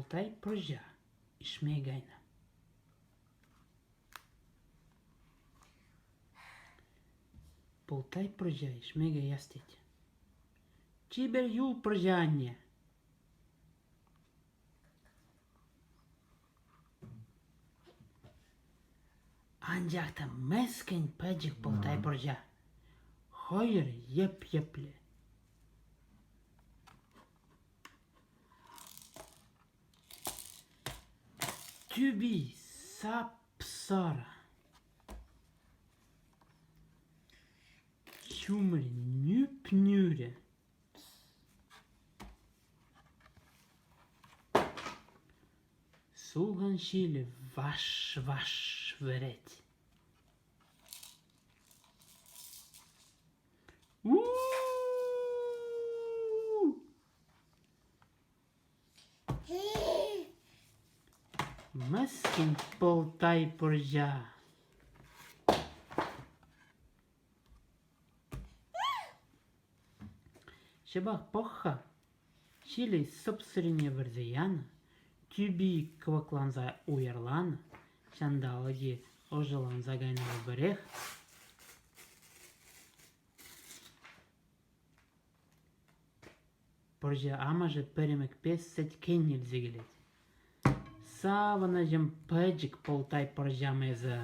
Пӑлтай пӑрҫа ишме кайнӑ. Пӑлтай пӑрҫа ишме каяс тет. Чипер юл пӑрҫа анне. Анчах та мӗскӗн пӗчӗк пӑлтай пӑрҫа хӑйӑр йӗп-йӗплӗ. Тӳпи сап-сарӑ. Ҫумӑрӗ нӳп-нӳрӗ. Сулхӑн ҫилӗ ваш-ваш вӗрет. Мӗскӗн пӑлтай пӑрҫа. Ҫапах пӑх-ха, ҫилӗ сӑп-сӑрине вӗрсе янӑ, тӳпи кӑвакланса уйӑрланӑ, ҫанталӑкӗ ӑшӑланса кайнӑпа пӗрех. Пӑрҫа амӑшӗ пӗремӗкпе сӗткен илсе килет. Савӑнӑҫӑм пӗчӗк пӑлтай пӑрҫам эсӗ.